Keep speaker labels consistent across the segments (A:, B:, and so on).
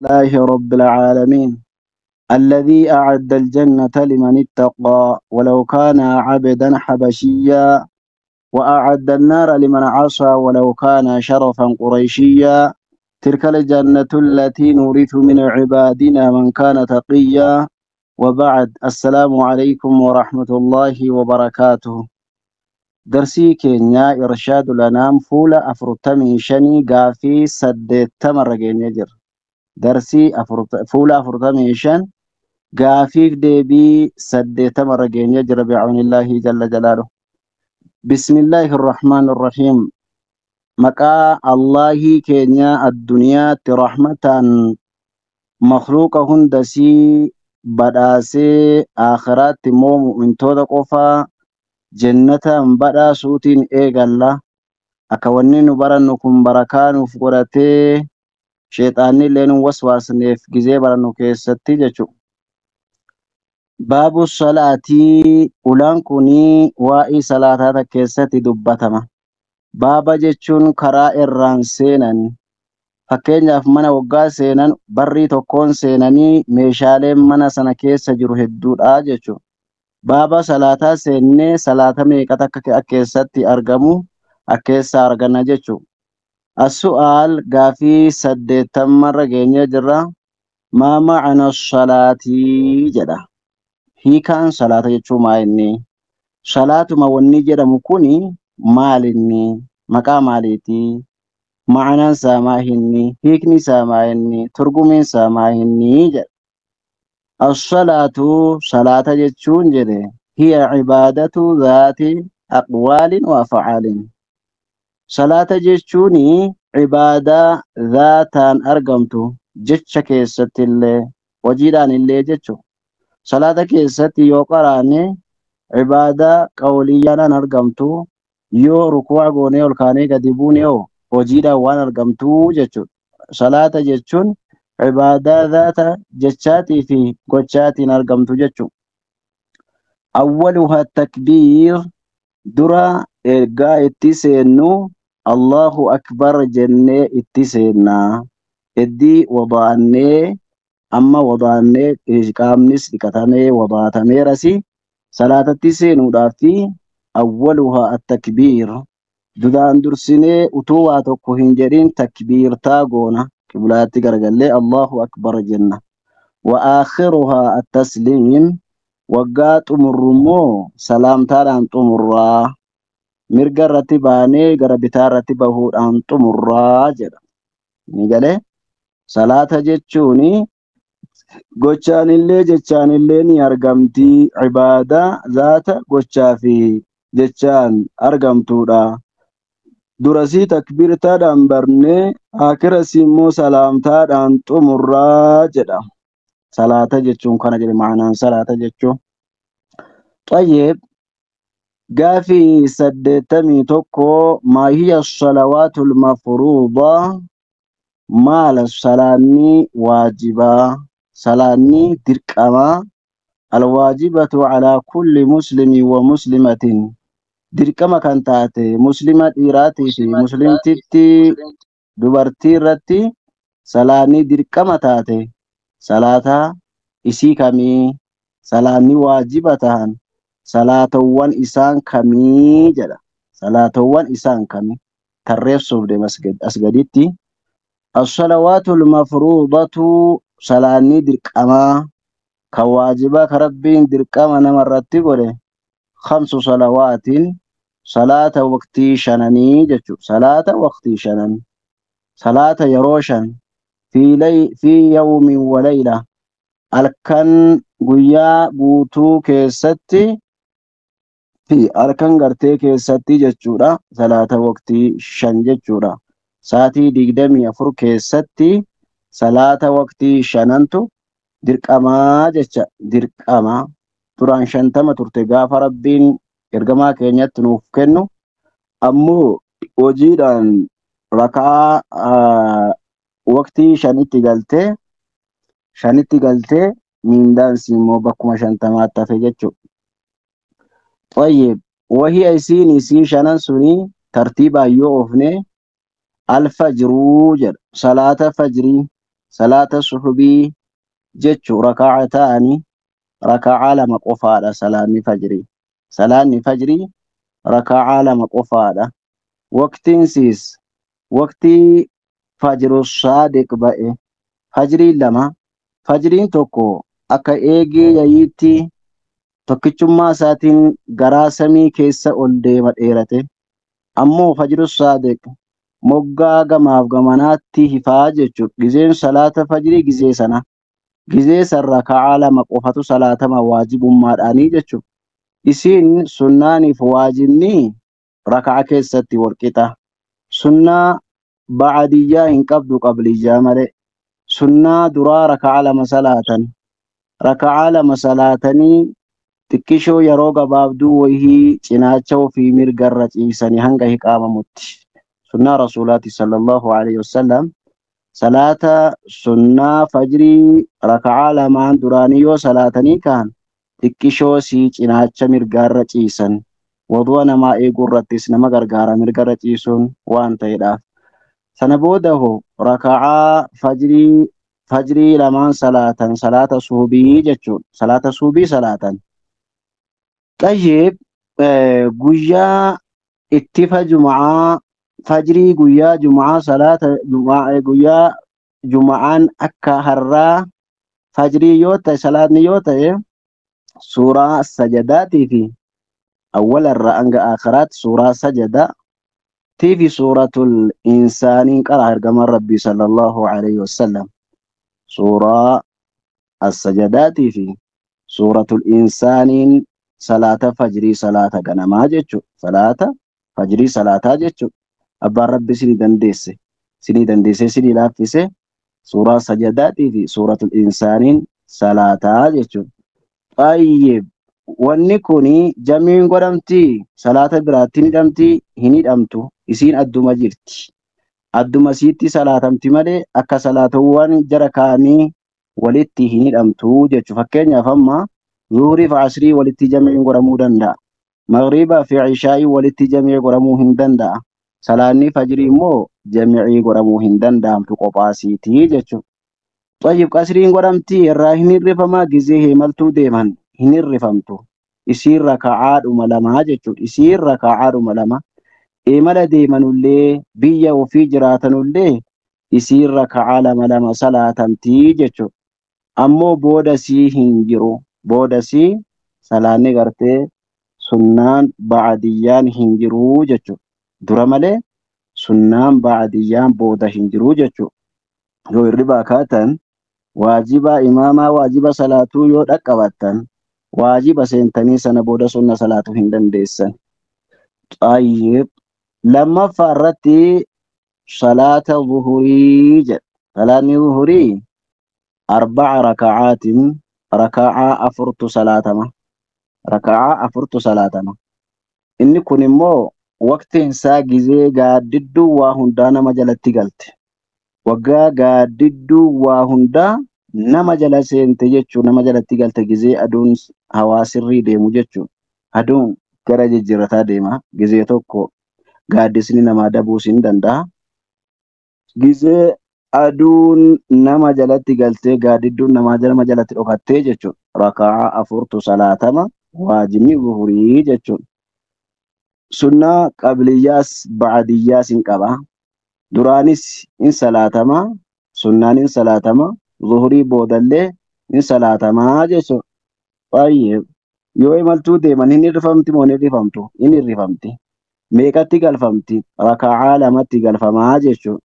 A: لله رب العالمين الذي أعد الجنة لمن اتقى ولو كان عبدا حبشيا، وأعد النار لمن عصى ولو كان شرفا قريشيا. تلك الجنة التي نورث من عبادنا من كان تقيا. وبعد، السلام عليكم ورحمة الله وبركاته. درسي كينيا إرشاد الأنام fuula 45 gaafii 80 irra jira. Darsii fuula 45 gaafiif deebii 80 irra geenye jira، بعون الله جل جلاله. بسم الله الرحمن الرحيم. Maqaa Allaahii keenya addunyaatti rahmataan makhluuqa hundasii badhaasee, aakhiraatti immoo mu'mintoota qofaa jennataan badhaasuutiin eegalla. Akka wanni nu barannu kun barakaa nuuf godhatee sheexaanni illee nu waswaasneef gizee barannu keessatti jechuudha. باب الصلاة, ulaan kunii waa'ee salaataa keessatti dubbatama. Baaba jechuun karaa irraan seenan. Fakkeenyaaf, mana waggaa seenan barrii tokkoon seenanii meeshaaleen mana sana keessa jiru hedduudha jechuudha. Baaba salaataa seennee salaata meeqatu akka keessatti argamu akkeessa arganna jechuudha. السؤال, gaafii 80rra geenyee jirra. ما معنى الصلاة jedha. Hiikaan salaata jechuun maa inni? Salaatuma wanni jedhamu kuni maal inni? Maqaa maaliiti? Ma'anaan isaa maa inni? Hiikni isaa maa inni? Turgumiin isaa maa inni jedha. الصلاة, salaata jechuun jedhe, هي عبادة ذات أقوال وأفعال. Salaata jechuun ibaadaa zaataan argamtu, jecha keessatti illee hojiidhaan illee jechuudha. Salaata keessatti yoo qaraane ibaadaa qawliyyaadhaan argamtu, yoo rukuu'a goonee ol kaanee gadi buune hoo hojiidhaan waan argamtu jechuudha. Salaata jechuun ibaadaa zaata jechaatii fi gochaatiin argamtu jechuudha. أولها التكبير, dura ergaa itti seennu الله أكبر jennee itti seennaa. Heddii wadaannee, amma wadaannee, qaamnis dhiqatamee wadaatameerasi salaatatti seenuudhaaf أولها التكبير, duraan dursinee utuu waa tokko hin jedhin takbiirtaa goona, qiblaatti garagallee الله أكبر jenna. وآخرها التسليم, waggaa xumurru salaamtaadhaan xumurraa, mirga irratti baanee gara bitaa irratti bahuudhaan xumurraa jedha. Ni galee, salaata jechuun gochaanillee jechaanillee ni argamti, ibaadaa zaata gochaa fi jechaan argamtuudha. Durasii takbiirtaadhaan barnee akirasii immoo salaamtaadhaan xumurraa jedha. Salaata jechuun kana jedhe, ma'anaan salaata jechuun. طيب, gaafii 81, ما هي الصلوات المفروضة? Maal salaanni waajibaa, salaanni dirqamaa? الواجبة على كل مسلم ومسلمة, dirqama kan taate muslima dhiiraatii fi muslimtitti dubartii irratti salaanni dirqama taate salaata isii kamii? Salaanni waajiba tahan salaatowwan isaan kamii jedha. Salaatowwan isaan kamii tarreessuuf deema as gaditti. الصلوات المفروضة, salaanni dirqamaa kan waajibaa ka Rabbiin dirqama namarratti godhe, خمس صلوات, salaata waqtii shananii jechuudha. Salaata waqtii shanan, salaata yeroo shan, في يوم وليلة, halkan guyyaa guutuu keessatti fi halkan gartee keessatti jechuudha. Salaata waqtii shan jechuudha. Saatii 24 keessatti salaata waqtii shanantu dirqamaa jecha. Dirqama duraan 50 turte gaafa Rabbiin ergamaa keenyatti nuuf kennu, ammoo hojiidhaan rakaa waqtii shanitti galtee miindaansi immoo bakkuma 50tti hafe jechuudha. طيب, وهي, isiin isii shanan suni tartiibaan yoo oofne, الفجر jedha, salaata fajrii. Salaata suhubii jechuun raka'aa ta'anii raka'aa 2 qofaadha salaanni fajrii. Salaanni fajrii raka'aa 2 qofaadha. Waqtiin siis waqtii fajru saadiq ba'e fajrii 2 fajriin 1 akka eegee yayiitti tokkichummaa isaatiin garaa samii keessa ol deema dheerate. Ammoo fajru saadiq moggaa gamaaf gamanaatti hifaa jechuudha. Gizeen salaata fajrii gizee sana. Gizee san raka'aa 2 qofatu salaatama waajibummaadhaanii jechuudha. Isiin sunnaaniif waajibni raka'aa keessatti walqixa. Sunnaa ba'adiyyaa hin qabdu qabliyyaa malee. Sunnaa duraa raka'aa 2 salaatan. Raka'aa 2 salaatanii xiqqishoo yeroo gabaabduu wayii cinaacha ofii mirgarra ciisanii hanga hiqaamamutti. Sunnaa Rasuulaati sallallahu alaihi wasallam salaata sunnaa fajrii raka'aa 2 duraanii yoo salaatanii ka'an xiqqishoo sii cinaacha mirgaarra ciisan. Wadu'a namaa eeguu irrattis nama gargaara mirgarra ciisuun waan ta'eedhaaf. Sana booda hoo raka'aa fajrii 2 salaatan salaata suubii jechuudha. Salaata suubii salaatan. Xayyeeb guyyaa ittifa juma'aa fajrii guyyaa juma'aa salaata juma'aa guyyaa juma'aan akka har'aa fajrii yoo ta'e salaatni yoo ta'e suuraa sajadaatii fi awwala irraa hanga aakhiraatti suuraa sajadaatii fi suuratul insaaniin qara ergamaan rabbii sallallahu alaihi wasallam suuraa as-sajadaatii fi suuratul insaaniin salaata fajrii salaata ganamaa jechuudha. Salaata fajrii salaataa jechuudha. Abbaan rabbi sinii dandeesse sinii laaffise suuraa sajadaatii fi suuratul insaaniin salaataa jechuudha. Xayyib wanni kuni jamiin godhamti salaata biraatti hin hidhamti hin hidhamtu isiin adduma jirti. Adduma siitti salaatamti malee akka salaatawwan jara kaanii walitti hin hidhamtu jechuudha. Fakkeenyaaf amma zuhurii fi asrii walitti jamiin godhamuu danda'a. Magriibaa fi ishaa'ii walitti jamii godhamuu hin danda'a. Salaanni fajrii immoo jamii godhamuu hin danda'amtu qophaasiitii jechuudha. Xayyib qasriin godhamti irraa hin hirrifamaa gizee heemaltuu deeman hin hirrifamtu. Isiin raka'aadhuma 2 jechuudha. Isiin raka'aadhuma 2 imala deemanullee biyya ofii jiraatanullee isiin raka'aa 2 2 salaatamtii jechuudha. Ammoo booda sii hin jiru. Booda sii salaanni gartee sunnaan ba'adiyyaan hin jiru jechuudha. Dura malee sunnaan ba'adiyyaan booda hin jiru jechuudha. Yoo hirribaa kaatan waajiba imaamaa waajiba salaatuu yoo dhaqqabattan waajiba seentanii sana booda sunna salaatuu hin dandeessan. Xayyib lammaffaa irratti salaata zuhurii jedha. Salaanni zuhurii 4 raka'aatiin raka'aa 4 salaatama. Raka'aa 4 salaatama. Inni kun immoo waqtiin isaa gizee gaaddidduu waa hundaa nama jalatti galte. Waggaa gaaddidduu waa hundaa nama jala seente jechuun nama jalatti galte gizee aduun hawaa sirrii deemu jechuun aduun gara jijjiirrataa deema. Gizee tokko gaaddisni namaa dabuus hin danda'a. Gizee aduun nama jalatti galtee gaaddidduun namaa nama jalatti dhokattee jechuudha. Raka'aa 4 salaatama waajibni zuhurii jechuudha. Sunnaa qabliyyaas ba'adiyyaas hin qaba. Duraanis in salaatama, sunnaan in salaatama, zuhurii boodallee in salaatamaa jechuudha. Baay'ee yoo imaltuu deeman hin hirrifamti moo hin hirrifamtu? Hin hirrifamti. Meeqatti galfamti? Raka'aa 2tti galfamaa jechuudha.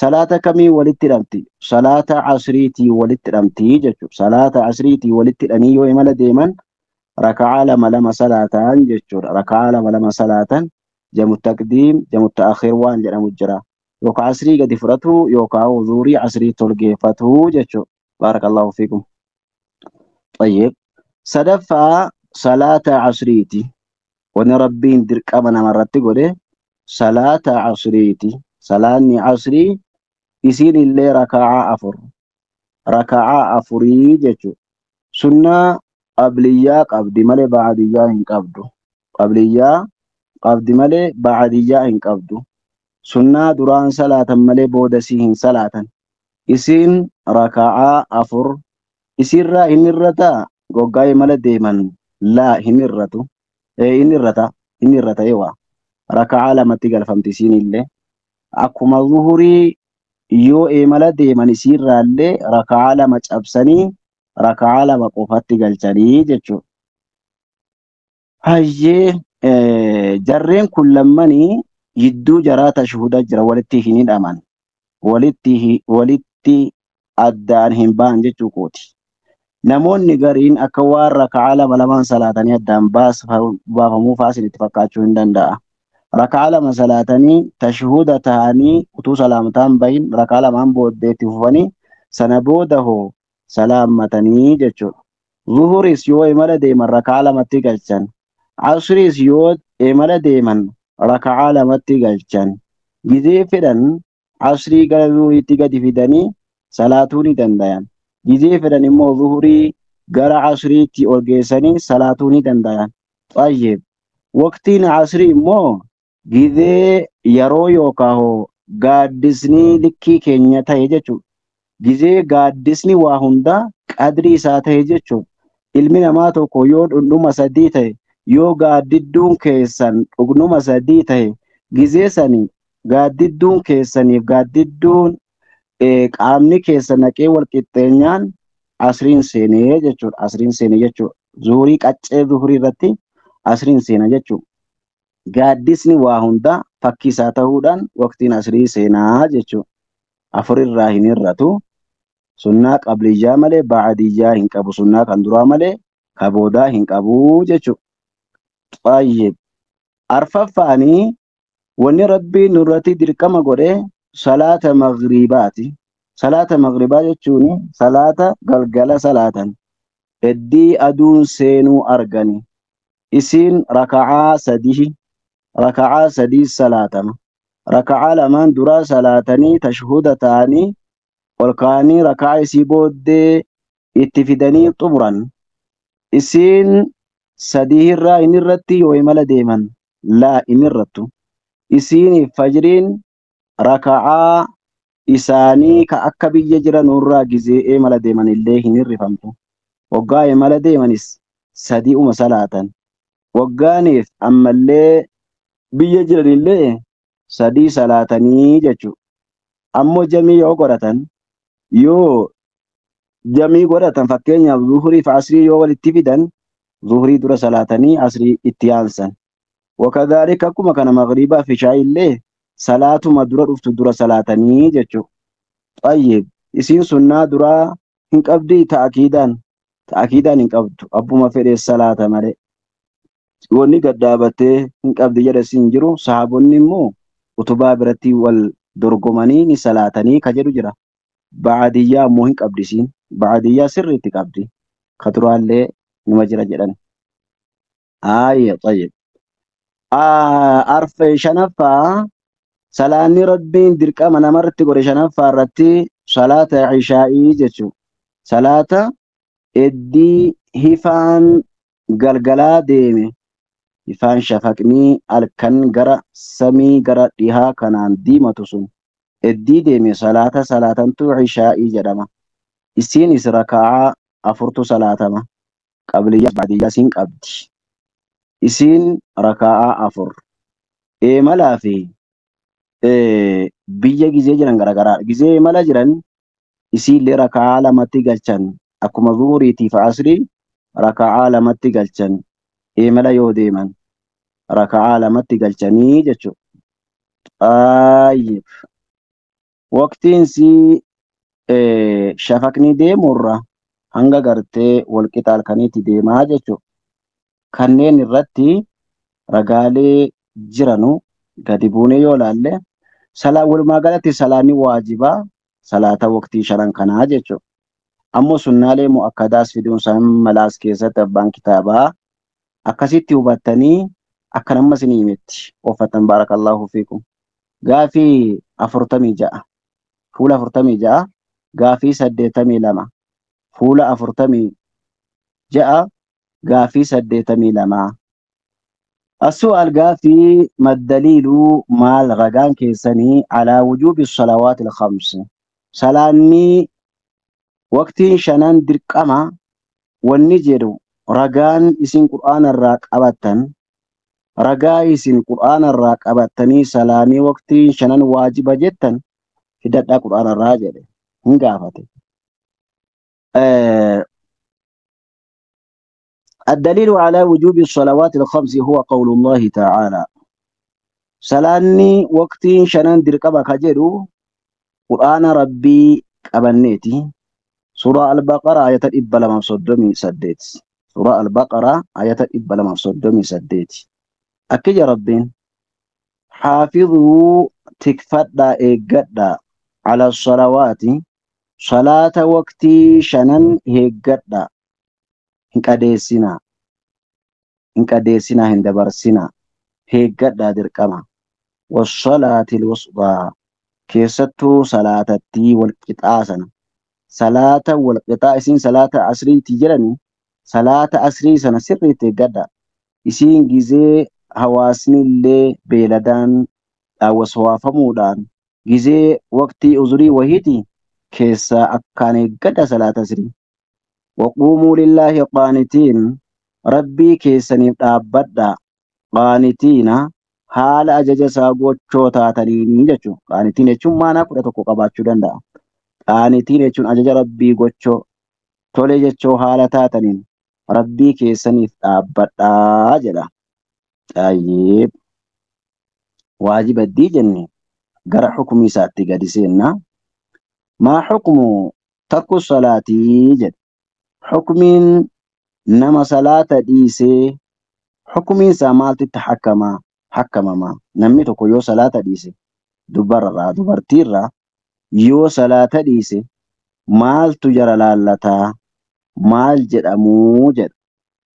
A: Salaata kamii walitti hidhamti? Salaata asriitii walitti hidhamti jechuudha. Salaata asriitii walitti hidhanii yoo imala deeman raka'aa 2 2 salaatan jechuudha. Raka'aa 2 2 salaatan jamu taqdiim jamu ta'akhiir waan jedhamu jira. Yookaan asrii gadi fudhatu yookaan zuhurii asrii tolgeeffatu jechuudha. Baarakallahu fiikum. Xayyib sadaffaa salaata asriiti. Wanni rabbiin dirqama namarratti godhe salaata asriiti. Salaanni asrii isiin illee raka'aa 4. Raka'aa 4 jechuudha. Sunnaa qabliyyaa qabdi malee ba'adiyyaa hin qabdu. Qabliyyaa qabdi malee ba'adiyyaa hin qabdu. Sunnaa duraan salaatan malee booda sii hin salaatan. Isiin raka'aa 4 isiirraa hin irrataa goggaa imala deeman laa hin irratu. Hin irrata hin irrata eewwa. Raka'aa 2tti galfamti isiin illee. Akkuma zuhurii yoo imala deeman isiirraallee raka'aa 2 cabsanii raka'aa 2 qofatti galchanii jechuudha. Hayyee jarreen kun lammanii jidduu jaraa tashhuda jira walitti hin hidhaman. Walitti addaan hin ba'an jechuu kooti. Namoonni gariin akka waan raka'aa 2 2 salaatanii addaan baafamuu fa'aa isinitti fakkaachuu hin danda'a. Raka'aa 2 salaatanii tashhuda ta'anii utuu salaamtaan bahin raka'aa 2 booddee itti fufanii sana booda hoo salaammatanii jechuudha. Zuhuris yoo imala deeman raka'aa 2tti galchan. Asriis yoo imala deeman raka'aa 2tti galchan. Gizee fedhan asrii gara zuhuriitti gadi fidanii salaatuu ni dandayan. Gizee fedhan immoo zuhurii gara asriitti ol geessanii salaatuu ni dandayan. Xayyib. Waqtiin asrii immoo gizee yeroo yookaan hoo gaaddisni likkii keenya ta'e jechuudha. Gizee gaaddisni waa hundaa qadrii isaa ta'e jechuudha. Ilmi namaa tokko yoo dhundhuma 3 ta'e yoo gaaddidduun keessan dhundhuma 3 ta'e gizee sani gaaddidduun keessaniif gaaddidduun qaamni keessa naqee wal qixxeenyaan asriin seenee jechuudha. Asriin seenee jechuudha. Zuhurii qaccee zuhurii irratti asriin seena jechuudha. Gaaddisni waa hundaa fakkii isaa ta'uudhaan waqtiin asrii seenaa jechuudha. 4 irraa hin hir'atu. Sunnaa qabliyyaa malee ba'adiyyaa hin qabu. Sunnaa kan duraa malee ka boodaa hin qabu jechuudha. Xayyib. Arfaffaanii wanni Rabbiin nurratti dirqama godhe salaata maghribaati. Salaata maghribaa jechuun salaata galgala salaatan. Heddii aduun seenuu argani. Isiin raka'aa 3 raka'aa 3 salaatama. Raka'aa 2 duraa salaatanii tashhuda ta'anii ol ka'anii raka'aa isii booddee itti fidanii xumuran. Isiin 3 irraa hin irratti yoo imala deeman laa hin irrattu. Isiin fajriin raka'aa isaanii ka akka biyya jiranurraa gizee imala deeman illee hin hirrifamtu. Waggaa imala deemanis 3 uma salaatan. Waggaaniif ammallee biyya jiranillee 3 salaatanii jechuudha. Ammoo jamii yoo godhatan yoo jamii godhatan fakkeenyaaf zuhurii fi asrii yoo walitti fidan zuhurii dura salaatanii asrii itti aansan. Wakadhaalika akkuma kana maghribaa fi ishaa illee salaatuma dura dhuftu dura salaatanii jechuudha. Xayyib isiin sunnaa duraa hin qabdii ta'akiidaan hin qabdu abbuma fedhee salaata malee. Wanni gad dhaabattee hin qabdi jedhe siin jiru sahaabonni immoo utubaa biratti wal dorgomanii ni salaatanii ka jedhu jira. Ba'adiyyaa immoo hin qabdi isiin. Ba'adiyyaa sirriitti qabdi. Ka duraallee nima jira jedhan. Aayya xayyib. Arfe shanaffaa salaanni Rabbiin dirqama namarratti godhe shanaffaa irratti salaata ishaa'ii jechuudha. Salaata heddii hifaan galgalaa deeme ifaan shafaqni halkan gara samii gara dhihaa kanaan diimatu sun heddii deeme salaata salaatantu ishaa'ii jedhama. Isiinis raka'aa 4tu salaatama. Qabliyyaa ba'diyyaa isiin qabdi. Isiin raka'aa 4. Eemalaa fi biyya gizee jiran garaagaraa. Gizee eemala jiran isiillee raka'aa 2tti galchan. Akkuma zuhuriitii fi asrii raka'aa 2tti galchan. Eemala yoo deeman raka'aa 2tti galchanii jechuudha. Xayyib. Waqtiin sii shafaqni deemurra hanga gartee walqixa halkaniitti deemaa jechuudha. Kanneen irratti ragaalee jiranu gadi buunee yoo ilaalle walumaa galatti salaanni waajibaa salaata waqtii 5 kanaa jechuudha. Ammoo sunnaalee mu'akkadaas fiduun isaan malaas keessatti abbaan kitaabaa akkasitti hubattanii akka nama isinii himetti oofatan baarakallahu fiikum. Gaafii 46 fuula 46 gaafii 82 fuula 46 gaafii 82. السؤال قافي ما الدليل مال رقان كيسني على وجوب الصلوات الخمس. Salaanni waqtiin shanan dirqama wanni jedhu ragaan isin qur'aanarraa qabattan ragaa isin qur'aanarraa qabattanii salaanii waqtiin shanan waajiba jettan fidadhaa qur'aanarraa jedhe hin gaafate. الدليل على وجوب الصلوات الخمس هو قول الله تعالى سلاني وقتين شنان درقبا كجرو قرآن ربي قبنيتي سورة البقرة آية 238 سورة البقرة آية 238 أكيد ربين حافظوا تكفدا إيقدا على الصلوات صلاة وقتي شنان هيقدا hinqadeessinaa hinqadeessinaa hin dabarsinaa heeggadhaa dirqama wassalaatil wusxaa keessattuu salaatattii walqixaa sana salaata walqixaa isiin salaata asriitii jedhani salaata asrii sana sirriitti eeggadhaa isiin gizee hawaasni illee beeladaan waswaafamuudhaan gizee waqtii uzurii wahiiti keessaa akkaan eeggadha salaata asrii. وقوموا لله قانتين ربي كيسني دابدا قانتين حال أجج ساغوچو تاتنين جچو قانتين jechuun maanaa 11 qabaachuu danda'a. Qaanitiin jechuun ajaja rabbii gochoo tole jechoo haala taataniin rabbii keessaniif dhaabbadhaa jedha. Tayyib waajiba dii jenne gara hukumii isaatti gadi seenna. Maa hukumu tarku salaatii jedha. Hukumiin nama salaata dhiisee hukumiin isaa maaltu itti hakkamama? Namni tokko yoo salaata dhiise dubararraa dubartiirraa yoo salaata dhiise maaltu jara laallataa? Maal jedhamuu jedha.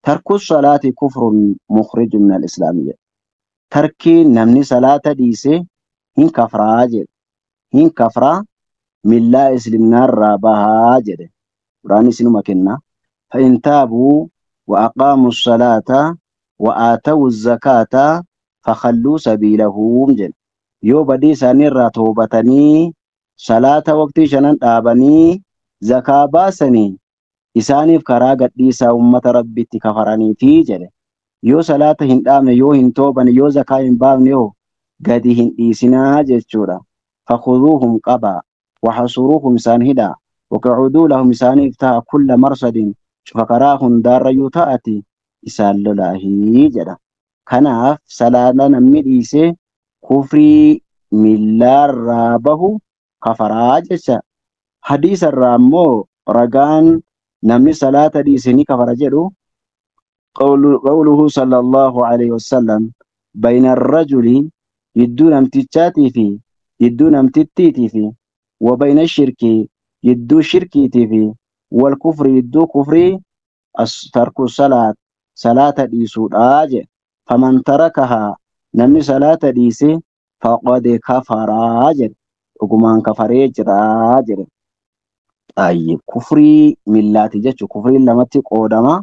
A: Tarku salaati kufrun mukhrijun minal islaam jedha. Tarkiin namni salaata dhiise hin kafraa jedha. Hin kafraa millaa islimnaarraa bahaa jedhe. Qur'aanni isinuma kenna. فإن تابوا وأقاموا الصلاة وآتوا الزكاة فخلوا سبيلهم jedhe. Yoo badii isaaniirraa toobatanii salaata waqtii shanan dhaabanii zakaa baasanii isaaniif karaa gadhiisaa ummata rabbitti kafaraniifi jedhe. Yoo salaata hin dhaabne yoo hin toobane yoo zakaa hin baafne hoo gadi hin dhiisinaa jechuudha. فخذوهم qabaa وحصروهم isaan hidhaa وقعدوا لهم isaaniif ta'a كل مرصد cufa karaa hundaarrayyuu ta'ati isaan lolaahii jedha. Kanaaf salaata namni dhiisee kufrii millaarraa bahu kafaraa jecha. Hadiisarraa immoo ragaan namni salaata dhiise ni kafara jedhu qawluhu sallallahu alayhi wasallam bayna arrajuli jidduu namtichaatii fi jidduu namtittiitii fi wa bayna shirkii jidduu shirkiitii fi wal kufri jidduu kufrii tarku salaat salaata dhiisuudhaa jedhe. Faman tarakahaa namni salaata dhiise faqad kafaraa jedhe. Dhugumaan kafaree jiraa jedhe. Tayyib kufrii millaati jechuun kufriin lamatti qoodama.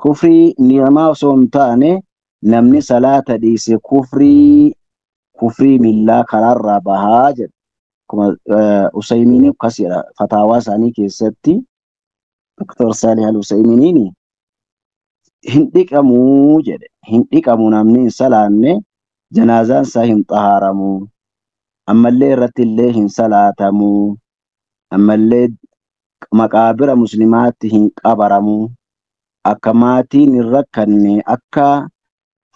A: Kufrii ni'amaa osoo hin taane namni salaata dhiise kufrii millaa karaarraa bahaa jedhe. Akkuma Usaymiin akkas jedha fataawaa isaanii keessatti Dr. Saalih Al-Usaymiiniin hin dhiqamuu jedhe. Hin dhiqamu namni hin salaanne janaazaan isaa hin xahaaramu. Ammallee irratti illee hin salaatamu. Ammallee maqaabira muslimaatti hin qabaramu. Akka maatiin hin rakkanne akka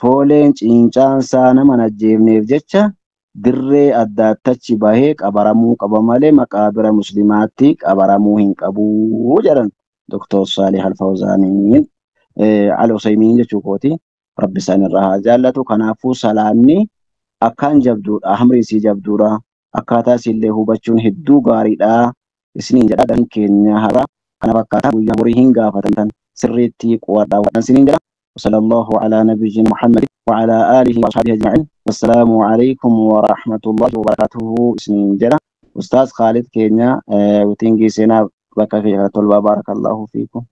A: fooleen cincaansaa nama hin ajjeefneef jecha dirree addaattachi bahee qabaramuu qaba malee maqaabira muslimaatti qabaramuu hin qabu jedhan Dr. Saalih Al-Fawzaaniin Al-Usaymiin jechuu kooti. Rabbi isaan irraa haa jaallatu. Kanaafuu salaanni akkaan jabduudha. Hamri isii jabduudha. Akkaataa isiillee hubachuun hedduu gaariidha. Isiniin jedha dan keenya har'a kana fakkaataa guyyaa borii hin gaafatamtan sirriitti qo'adhaa wadhan isiniin jedha. وصلى الله على نبينا محمد وعلى آله وأصحابه أجمعين والسلام عليكم ورحمة الله وبركاته. isiniin jedha. Ustaaz Khaalid keenya witingii seenaa bakka kee tolbaa بارك الله فيكم.